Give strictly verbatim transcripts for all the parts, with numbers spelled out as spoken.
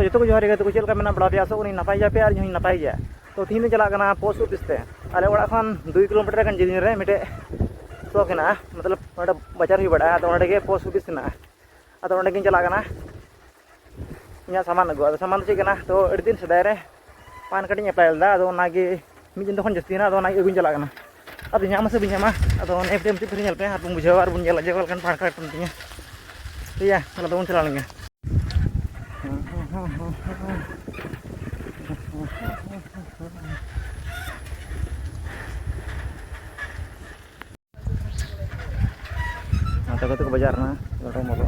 ᱡᱚᱛᱚ ᱠᱚ ᱡᱚᱦᱟᱨ ᱜᱮ, ᱜᱟᱛᱮ ᱠᱚ ᱪᱮᱫ ᱞᱮᱠᱟ ᱢᱮᱱᱟᱜ ᱵᱟᱲᱟ ᱯᱮᱭᱟ? ᱟᱥᱚᱜ ᱠᱟᱹᱱᱟᱹᱧ ᱱᱟᱯᱟᱭ ᱜᱮᱭᱟᱯᱮ ᱟᱨ ᱤᱧ ᱦᱚᱸᱧ ᱱᱟᱯᱟᱭ ᱜᱮᱭᱟ᱾ ᱛᱚ ᱛᱤᱦᱤᱧ ᱫᱚᱧ ᱪᱟᱞᱟᱜ ᱠᱟᱱᱟ ᱯᱳᱥᱴ ᱚᱯᱷᱤᱥ ᱛᱮ᱾ ᱟᱞᱮ ᱚᱲᱟᱜ ᱠᱷᱚᱱ ᱫᱩᱭ ᱠᱤᱞᱳᱢᱤᱴᱟᱨ ᱜᱟᱱ ᱡᱤᱞᱤᱧ ᱨᱮ ᱢᱤᱫᱴᱮᱡ ᱥᱚᱠ ᱦᱮᱱᱟᱜᱼᱟ, ᱢᱚᱛᱞᱚᱵ ᱚᱸᱰᱮ ᱵᱟᱡᱟᱨ ᱦᱩᱭ ᱵᱟᱲᱟᱜᱼᱟ, ᱟᱫᱚ ᱚᱸᱰᱮ ᱜᱮ ᱯᱳᱥᱴ ᱚᱯᱷᱤᱥ ᱦᱮᱱᱟᱜᱼᱟ᱾ ᱟᱫᱚ ᱚᱸᱰᱮ ᱜᱤᱧ ᱪᱟᱞᱟᱜ ᱠᱟᱱᱟ ᱤᱧᱟᱹᱜ ᱥᱟᱢᱟᱱ ᱟᱹᱜᱩ᱾ ᱟᱫᱚ ᱥᱟᱢᱟᱱ ᱫᱚ ᱪᱮᱫ ᱠᱟᱱᱟ? ᱛᱚ ᱟᱹᱰᱤ ᱫᱤᱱ ᱥᱮᱫᱟᱭ ᱨᱮ ᱯᱟᱱ ᱠᱟᱨᱰ ᱤᱧ ᱮᱯᱞᱟᱭ ᱞᱮᱫᱟ, ᱟᱫᱚ ᱚᱱᱟᱜᱮ ᱢᱤᱫ ᱪᱟᱸᱫᱚ ᱠᱷᱚᱱ ᱡᱟᱹᱥᱛᱤᱭᱮᱱᱟ, ᱟᱫᱚ ᱚᱱᱟ ᱟᱹᱜᱩᱧ ᱪᱟᱞᱟᱜ ᱠᱟᱱᱟ᱾ ᱟᱫᱚ ᱧᱟᱢ ᱟᱥᱮ ᱵᱟᱹᱧ ᱧᱟᱢᱟ, ᱟᱫᱚ ᱱᱮᱠᱥᱴ ᱴᱟᱭᱤᱢ ᱪᱮᱫ ᱯᱷᱤᱨ ᱧᱮᱞ ᱯᱮ, ᱟᱨ ᱵᱚᱱ ᱵᱩᱡᱷᱟᱹᱣᱟ ᱟᱨ ᱵᱚᱱ ᱧᱮᱞᱟ ᱡᱮ ᱚᱠᱟ ᱞᱮᱠᱟᱱ ᱯᱟᱱ ᱠᱟᱨᱰ ᱠᱟᱱ ᱛᱤᱧᱟ᱾ ᱴᱷᱤᱠ ᱜᱮᱭᱟ, ᱛᱟᱦᱚᱞᱮ ᱫᱚᱵᱚᱱ ᱪᱟᱞᱟᱣ ᱞᱮᱱ ᱜᱮ᱾ ᱱᱚᱛᱮ ᱠᱟᱛᱮ ᱠᱚ ᱵᱟᱡᱟᱨ ᱮᱱᱟ, ᱞᱚᱴᱚᱢ ᱵᱚᱞᱚ᱾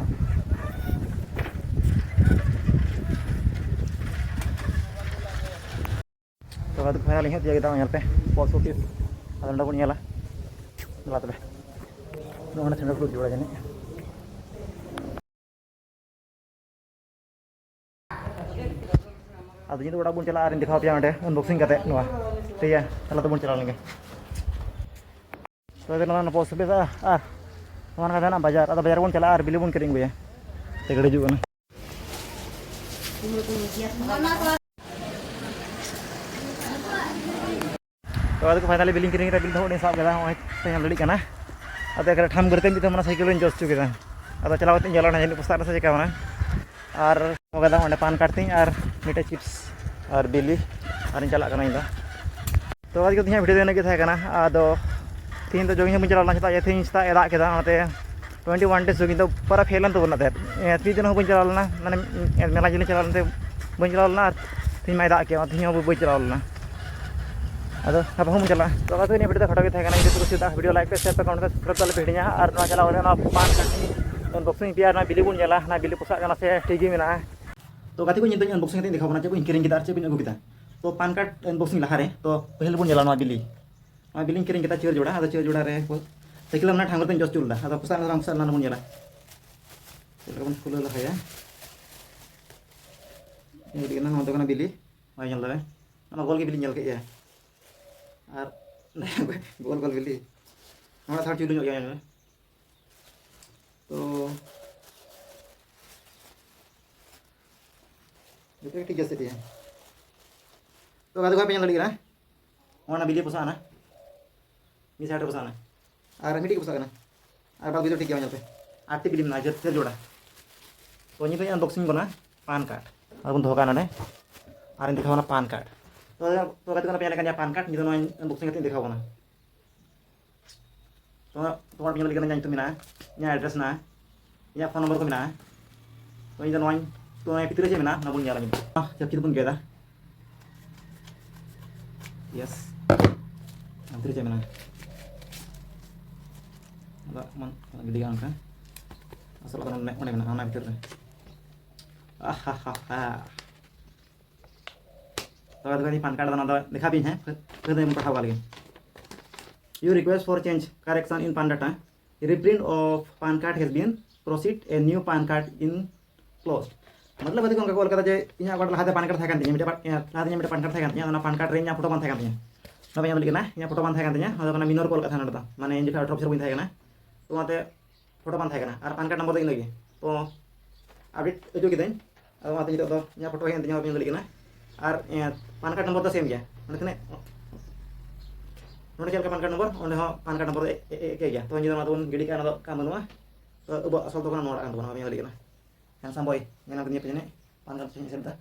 ᱛᱚ ᱜᱟᱛᱮ ᱠᱚ, ᱯᱷᱟᱭᱱᱟᱞ ᱤᱧ ᱦᱮᱡ ᱛᱤᱭᱟᱹᱜ ᱠᱮᱫᱟ, ᱧᱮᱞ ᱯᱮ, ᱯᱳᱥᱴ ᱚᱯᱷᱤᱥ᱾ ᱟᱫᱚ ᱱᱚᱰᱮ ᱵᱚᱱ ᱧᱮᱞᱟ᱾ ᱫᱮᱞᱟ ᱛᱚᱵᱮ, ᱱᱚᱜᱼᱚ ᱱᱚᱰᱮ ᱥᱮᱸᱜᱮᱞ ᱠᱚ ᱤᱫᱤ ᱵᱟᱲᱟ ᱡᱟᱹᱱᱤᱡ᱾ ᱟᱫᱚ ᱱᱤᱛᱚᱜ ᱚᱲᱟᱜ ᱵᱚᱱ ᱪᱟᱞᱟᱜᱼᱟ ᱟᱨᱤᱧ ᱫᱮᱠᱷᱟᱣ ᱟᱯᱮᱭᱟ ᱚᱸᱰᱮ ᱟᱱᱵᱚᱠᱥᱤᱝ ᱠᱟᱛᱮ ᱱᱚᱣᱟ᱾ ᱴᱷᱤᱠ ᱜᱮᱭᱟ, ᱛᱟᱦᱚᱞᱮ ᱛᱚᱵᱚᱱ ᱪᱟᱞᱟᱣ ᱞᱮᱱ ᱜᱮ᱾ ᱛᱚᱵᱮ ᱱᱚᱣᱟ ᱯᱳᱥᱴ ᱚᱯᱷᱤᱥ ᱟᱨ ᱱᱚᱣᱟ ᱠᱟᱛᱷᱟ ᱦᱮᱱᱟᱜ ᱵᱟᱡᱟᱨ, ᱟᱫᱚ ᱵᱟᱡᱟᱨ ᱵᱚᱱ ᱪᱟᱞᱟᱜᱼᱟ ᱟᱨ ᱵᱤᱞᱤ ᱵᱚᱱ ᱠᱤᱨᱤᱧ ᱟᱹᱜᱩᱭᱟ᱾ ᱛᱮ ᱜᱟᱹᱰᱤ ᱦᱤᱡᱩᱜ ᱠᱟᱱᱟ᱾ ᱛᱚ ᱟᱫᱚ ᱯᱷᱟᱭᱱᱟᱞᱤ ᱵᱤᱞᱤᱧ ᱠᱤᱨᱤᱧ ᱠᱮᱫᱟ, ᱵᱤᱞ ᱫᱚ ᱦᱚᱸ ᱚᱸᱰᱮᱧ ᱥᱟᱵ ᱠᱮᱫᱟ, ᱱᱚᱜᱼᱚᱭ ᱯᱮ ᱧᱮᱞ ᱫᱟᱲᱮᱭᱟᱜ ᱠᱟᱱᱟ᱾ ᱟᱫᱚ ᱮᱠᱟᱞ ᱴᱷᱟᱢ ᱜᱟᱹᱰᱤ ᱛᱮ ᱢᱤᱫ ᱫᱷᱟᱣ ᱚᱱᱟ ᱥᱟᱭᱠᱮᱞ ᱨᱤᱧ ᱡᱚᱥ ᱦᱚᱪᱚ ᱠᱮᱫᱟ᱾ ᱟᱫᱚ ᱪᱟᱞᱟᱣ ᱠᱟᱛᱮᱧ ᱧᱮᱞᱟ ᱚᱱᱟ ᱡᱟᱹᱱᱤᱡ ᱯᱚᱥᱟᱜ ᱨᱮ ᱥᱮ ᱪᱮᱠᱟ ᱠᱟᱱᱟ᱾ ᱟᱨ ᱦᱚᱸ ᱠᱮᱫᱟ ᱚᱸᱰᱮ ᱯᱟᱱ ᱠᱟᱨᱰ ᱛᱤᱧ ᱟᱨ ᱢᱤᱫᱴᱮᱡ ᱪᱤᱯᱥ ᱟᱨ ᱵᱤᱞᱤ, ᱟᱨᱤᱧ ᱪᱟᱞᱟᱜ ᱠᱟᱱᱟ ᱤᱧ ᱫᱚ᱾ ᱛᱚ ᱟᱡ ᱠᱚ ᱛᱮᱦᱮᱧᱟᱜ ᱵᱷᱤᱰᱤᱭᱳ ᱫᱚ ᱤᱱᱟᱹᱜ ᱜᱮ ᱛᱟᱦᱮᱸ ᱠᱟᱱᱟ᱾ ᱟᱫᱚ ᱛᱮᱦᱮᱧ ᱫᱚ ᱡᱚᱜᱤᱝ ᱦᱚᱸ ᱵᱟᱹᱧ ᱪᱟᱞᱟᱣ ᱞᱮᱱᱟ, ᱪᱮᱫᱟᱜ ᱡᱮ ᱛᱮᱦᱮᱧ ᱥᱮᱛᱟᱜ ᱮ ᱫᱟᱜ ᱠᱮᱫᱟ, ᱚᱱᱟᱛᱮ ᱴᱩᱭᱮᱱᱴᱤ ᱣᱟᱱ ᱰᱮᱡᱽ ᱡᱚᱜᱤᱝ ᱫᱚ ᱯᱩᱨᱟᱹ ᱯᱷᱮᱞ ᱮᱱ ᱛᱟᱵᱚᱱᱟ ᱛᱟᱦᱮᱸᱫ᱾ ᱮ, ᱛᱤᱥ ᱫᱤᱱ ᱦᱚᱸ ᱵᱟᱹᱧ ᱪᱟᱞᱟᱣ ᱞᱮᱱᱟ, ᱢᱟᱱᱮ ᱢᱮᱞᱟ ᱧᱮᱞ ᱤᱧ ᱪᱟᱞᱟᱣ ᱞᱮᱱᱟ, ᱛᱮᱦᱮᱧ ᱢᱟᱭ ᱫᱟᱜ ᱠᱮᱫ, ᱛᱮᱦᱮᱧ ᱦᱚᱸ ᱵᱟᱹᱧ ᱪᱟᱞᱟᱣ ᱞᱮᱱᱟ᱾ ᱟᱫᱚ ᱜᱟᱯᱟ ᱦᱚᱸ ᱵᱚᱱ ᱪᱟᱞᱟᱜᱼᱟ᱾ ᱛᱚ ᱜᱟᱛᱮ, ᱱᱤᱭᱟᱹ ᱵᱷᱤᱰᱤᱭᱳ ᱫᱚ ᱠᱷᱟᱴᱚ ᱜᱮ ᱛᱟᱦᱮᱸ ᱠᱟᱱᱟ᱾ ᱡᱩᱫᱤ ᱯᱮ ᱠᱩᱥᱤᱭᱟᱫᱟ ᱵᱷᱤᱰᱤᱭᱳ ᱞᱟᱭᱤᱠ ᱯᱮ, ᱥᱮᱭᱟᱨ ᱯᱮ, ᱠᱚᱢᱮᱱᱴ ᱯᱮ, ᱥᱟᱵᱥᱠᱨᱟᱭᱤᱵ ᱫᱚ ᱟᱞᱚ ᱯᱮ ᱦᱤᱲᱤᱧᱟ᱾ ᱟᱨ ᱱᱚᱣᱟ ᱪᱟᱞᱟᱣ ᱠᱟᱛᱮ ᱱᱚᱣᱟ ᱯᱟᱱ ᱠᱟᱨᱰ ᱟᱱᱵᱚᱠᱥᱤᱝ ᱯᱮᱭᱟ, ᱱᱚᱣᱟ ᱵᱤᱞᱤ ᱵᱚᱱ ᱧᱮᱞᱟ, ᱱᱚᱣᱟ ᱵᱤᱞᱤ ᱯᱚᱥᱟᱜ ᱠᱟᱱᱟ ᱥᱮ ᱴᱷᱤᱠ ᱜᱮ ᱢᱮᱱᱟᱜᱼᱟ᱾ ᱛᱚ ᱜᱟᱛᱮ ᱠᱚ, ᱱᱤᱛᱚᱜ ᱟᱱᱵᱚᱠᱥᱤᱝ ᱠᱟᱛᱮ ᱤᱧ ᱫᱮᱠᱷᱟᱣ ᱵᱚᱱᱟ ᱪᱮᱫ ᱠᱚᱧ ᱠᱤᱨᱤᱧ ᱠᱮᱫᱟ ᱟᱨ ᱪᱮᱫ ᱠᱚᱧ ᱟᱹᱜᱩ ᱠᱮᱫᱟ᱾ ᱛᱚ ᱯᱟᱱ ᱠᱟᱨᱰ ᱟᱱᱵᱚᱠᱥᱤᱝ ᱞᱟᱦᱟᱨᱮ, ᱛᱚ ᱯᱟᱹᱦᱤᱞ ᱵᱚᱱ ᱧᱮᱞᱟ ᱱᱚᱣᱟ ᱵᱤᱞᱤ᱾ ᱱᱚᱣᱟ ᱵᱤᱞᱤᱧ ᱠᱤᱨᱤᱧ ᱠᱮᱫᱟ ᱪᱟᱹᱨ ᱡᱳᱲᱟ, ᱟᱫᱚ ᱪᱟᱹᱨ ᱡᱳᱲᱟ ᱨᱮ ᱥᱟᱭᱠᱮᱞ ᱨᱮ ᱢᱟᱱᱮ ᱴᱷᱟᱝ ᱠᱟᱛᱮᱧ ᱡᱚᱥ ᱦᱚᱪᱚ ᱞᱮᱫᱟ, ᱟᱫᱚ ᱯᱚᱥᱟᱜ ᱮᱱᱟ ᱥᱮ ᱵᱟᱝ ᱯᱚᱥᱟᱜ ᱮᱱᱟ ᱵᱚᱱ ᱧᱮᱞᱟ᱾ ᱪᱮᱫ ᱞᱮᱠᱟ ᱵᱚᱱ ᱠᱷᱩᱞᱟᱹᱣ ᱞᱟᱦᱟᱭᱟ᱾ ᱱᱚᱣᱟ ᱫᱚ ᱠᱟᱱᱟ ᱵᱤᱞᱤ, ᱱᱚᱣᱟ ᱧᱮᱞ ᱫᱟᱵᱮᱱ, ᱚᱱᱟ ᱜᱳᱞ ᱜᱮ ᱵᱤᱞᱤᱧ ᱧᱮᱞ ᱠᱮᱫ ᱜᱮᱭᱟ᱾ ᱟᱨ ᱜᱳᱞ ᱜᱳᱞ ᱵᱤᱞᱤ᱾ ᱱᱚᱣᱟ ᱛᱷᱚᱲᱟ ᱪᱩᱞᱩ ᱧᱚᱜ ᱜᱮᱭᱟ, ᱧᱮᱞ ᱢᱮ᱾ ᱛᱚ ᱡᱚᱛᱚ ᱜᱮ ᱴᱷᱤᱠ ᱜᱮᱭᱟ ᱥᱮ ᱪᱮᱫ? ᱛᱚ ᱜᱟᱛᱮ ᱠᱚ ᱯᱮ ᱧᱮᱞ ᱫᱟᱲᱮᱭᱟᱜ ᱠᱟᱱᱟ, ᱚᱱᱟ ᱵᱤᱞᱤ ᱯᱚᱥᱟᱜ ᱠᱟᱱᱟ, ᱢᱤᱫ ᱥᱟᱭᱤᱰ ᱨᱮ ᱯᱚᱥᱟᱜ ᱠᱟᱱᱟ, ᱟᱨ ᱢᱤᱫᱴᱤᱡ ᱜᱮ ᱯᱚᱥᱟᱜ ᱠᱟᱱᱟ, ᱟᱨ ᱵᱟᱫ ᱵᱟᱹᱠᱤ ᱫᱚ ᱴᱷᱤᱠ ᱜᱮᱭᱟ᱾ ᱧᱮᱞ ᱯᱮ, ᱟᱴᱴᱤ ᱵᱤᱞᱤ ᱢᱮᱱᱟᱜᱼᱟ, ᱡᱟᱹᱛ ᱡᱟᱹᱛ ᱡᱚᱲᱟ᱾ ᱛᱚ ᱱᱤᱛᱚᱜ ᱤᱧ unboxing ᱵᱚᱱᱟ ᱯᱟᱱ ᱠᱟᱨᱰ, ᱟᱨ ᱵᱚᱱ ᱫᱚᱦᱚ ᱠᱟᱜᱼᱟ ᱱᱚᱰᱮ, ᱟᱨᱤᱧ ᱫᱮᱠᱷᱟᱣ ᱵᱚᱱᱟ ᱯᱟᱱ ᱠᱟᱨᱰ᱾ ᱛᱚ ᱛᱚ ᱜᱟᱛᱮ ᱠᱚ ᱯᱮ ᱧᱮᱞ ᱠᱟᱱ ᱜᱮᱭᱟ ᱯᱟᱱ ᱠᱟᱨᱰ, ᱱᱤᱛᱚᱜ ᱱᱚᱣᱟᱧ unboxing ᱠᱟᱛᱮ ᱤᱧ ᱫᱮᱠᱷᱟᱣ ᱵᱚᱱᱟ᱾ ᱛᱚ ᱛᱚ ᱧᱮᱞ ᱞᱟᱹᱜᱤᱫ ᱤᱧᱟᱹᱜ ᱧᱩᱛᱩᱢ ᱢᱮᱱᱟᱜᱼᱟ, ᱤᱧᱟᱹᱜ address ᱢᱮᱱᱟᱜᱼᱟ, ᱤᱧᱟᱹᱜ phone number ᱠᱚ ᱢᱮᱱᱟᱜᱼᱟ᱾ ᱛᱚ ᱤᱧ ᱫᱚ ᱱᱚᱣᱟᱧ, ᱛᱚ ᱱᱚᱣᱟ ᱵᱷᱤᱛᱨᱤ ᱨᱮ ᱪᱮᱫ ᱢᱮᱱᱟᱜᱼᱟ ᱚᱱᱟ ᱵᱚᱱ ᱧᱮᱞᱟ ᱧᱤᱛᱚᱜ᱾ ᱪᱟᱹᱯᱠᱤ ᱫᱚᱵᱚᱱ ᱜᱮᱫᱟ᱾ Yes, ᱵᱷᱤᱛᱨᱤ ᱨᱮ ᱪᱮᱫ ᱢᱮᱱᱟᱜᱼᱟ? ᱟᱫᱚ ᱢᱚᱱ ᱜᱤᱰᱤ ᱠᱟᱜᱼᱟ ᱚᱱᱠᱟ᱾ ᱟᱥᱚᱞ ᱫᱚ ᱚᱸᱰᱮ ᱚᱸᱰᱮ ᱢᱮᱱᱟᱜᱼᱟ, ᱚᱱᱟ ᱵᱷᱤᱛᱤᱨ ᱨᱮ᱾ ᱟᱦᱟ ᱦᱟ ᱦᱟ᱾ ᱛᱚᱵᱮ ᱫᱚ ᱯᱟᱱ ᱠᱟᱨᱰ ᱫᱚ ᱱᱚᱣᱟ ᱫᱚ ᱫᱮᱠᱷᱟᱣ ᱵᱤᱱ ᱦᱮᱸ, ᱯᱷᱤᱨ ᱯᱷᱤᱨ ᱫᱚ ᱯᱟᱲᱦᱟᱣ ᱠᱟᱜ ᱞᱮᱜᱮ᱾ You request for change correction in PAN data. Reprint of PAN card has been proceed, a new PAN card in closed. ᱢᱚᱛᱞᱚᱵ ᱜᱟᱛᱮ ᱠᱚ ᱚᱱᱠᱟ ᱠᱚ ᱚᱞ ᱠᱟᱫᱟ ᱡᱮ ᱤᱧᱟᱹᱜ ᱚᱠᱟᱴᱟᱜ ᱞᱟᱦᱟᱛᱮ ᱯᱟᱱ ᱠᱟᱨᱰ ᱛᱟᱦᱮᱸ ᱠᱟᱱ ᱛᱤᱧᱟᱹ, ᱢᱤᱫᱴᱮᱱ ᱯᱟ-, ᱞᱟᱦᱟᱛᱮ ᱤᱧᱟᱹᱜ ᱢᱤᱫᱴᱮᱱ ᱯᱟᱱ ᱠᱟᱨᱰ ᱛᱟᱦᱮᱸ ᱠᱟᱱ ᱛᱤᱧᱟᱹ, ᱚᱱᱟ ᱯᱟᱱ ᱠᱟᱨᱰ ᱨᱮ ᱤᱧᱟᱹᱜ ᱯᱷᱳᱴᱳ ᱵᱟᱝ ᱛᱟᱦᱮᱸ ᱠᱟᱱ ᱛᱤᱧᱟᱹ, ᱚᱱᱟ ᱫᱚ ᱠᱟᱱᱟ minor ᱠᱚ ᱚᱞ ᱠᱟᱫ ᱛᱟᱦᱮᱸ ᱱᱚᱰᱮ ᱫᱚ, ᱢᱟᱱᱮ ᱤᱧ ᱡᱚᱠᱷᱚᱱ ᱟᱴᱷᱨᱚ ᱵᱚᱪᱷᱚᱨ ᱵᱟᱹᱧ ᱛᱟᱦᱮᱸ ᱠᱟᱱᱟ, ᱛᱚ ᱚᱱᱟᱛᱮ ᱯᱷᱳᱴᱳ ᱵᱟᱝ ᱛᱟᱦᱮᱸ ᱠᱟᱱᱟ᱾ ᱟᱨ ᱯᱟᱱ ᱠᱟᱨᱰ ᱱᱚᱢᱵᱚᱨ ᱫᱚ ᱤᱱᱟᱹ ᱜᱮ᱾ ᱛᱚ ᱟᱯᱰᱮᱴ ᱦᱚᱪᱚ ᱠᱤᱫᱟᱹᱧ, ᱟᱫᱚ ᱚᱱᱟᱛᱮ ᱱᱤᱛᱚᱜ ᱫᱚ ᱤᱧᱟᱹᱜ ᱯᱷᱳᱴᱳ ᱦᱮᱡ ᱮᱱ ᱛᱤᱧᱟ, ᱵᱟᱹᱧ ᱧᱮᱞ ᱫᱟᱲᱮᱭᱟᱜ ᱠᱟᱱᱟ᱾ ᱟᱨ ᱮᱸ, ᱯᱟᱱ ᱠᱟᱨᱰ ᱱᱚᱢᱵᱚᱨ ᱫᱚ ᱥᱮᱢ ᱜᱮᱭᱟ, ᱱᱚᱰᱮ ᱛᱤᱱᱟᱹᱜ, ᱱᱚᱰᱮ ᱪᱮᱫ ᱞᱮᱠᱟ ᱯᱟᱱ ᱠᱟᱨᱰ ᱱᱚᱢᱵᱚᱨ, ᱚᱸᱰᱮ ᱦᱚᱸ ᱯᱟᱱ ᱠᱟᱨᱰ ᱱᱚᱢᱵᱚᱨ ᱫᱚ ᱮ-, ᱮ-, ᱮᱠᱮ ᱜᱮᱭᱟ᱾ ᱛᱚ ᱱᱤᱭᱟᱹ ᱫᱚ ᱚᱱᱟ ᱫᱚᱵᱚᱱ ᱜᱤᱰᱤ ᱠᱟᱜᱼᱟ, ᱚᱱᱟ ᱫᱚ ᱠᱟᱢ ᱵᱟᱹᱱᱩᱜᱼᱟ᱾ ᱛᱚ ᱟᱵᱚᱣᱟᱜ ᱟᱥᱚᱞ ᱫᱚ ᱠᱟᱱᱟ ᱱᱚᱣᱟᱴᱟᱜ ᱠᱟᱱ ᱛᱟᱵᱚᱱᱟ, ᱵᱟᱹᱧ ᱧᱮᱞ ᱫᱟᱲᱮᱭᱟᱜ ᱠᱟᱱᱟ᱾ Handsome boy, ᱧᱮᱞ ᱟᱢ ᱛᱤᱧᱟᱹ ᱯᱮ ᱡᱟᱹᱱᱤᱡ, ᱯᱟᱱ ᱠᱟᱨᱰ ᱪᱮᱫ ᱤᱧ ᱮᱥᱮᱫ ᱮᱫᱟ᱾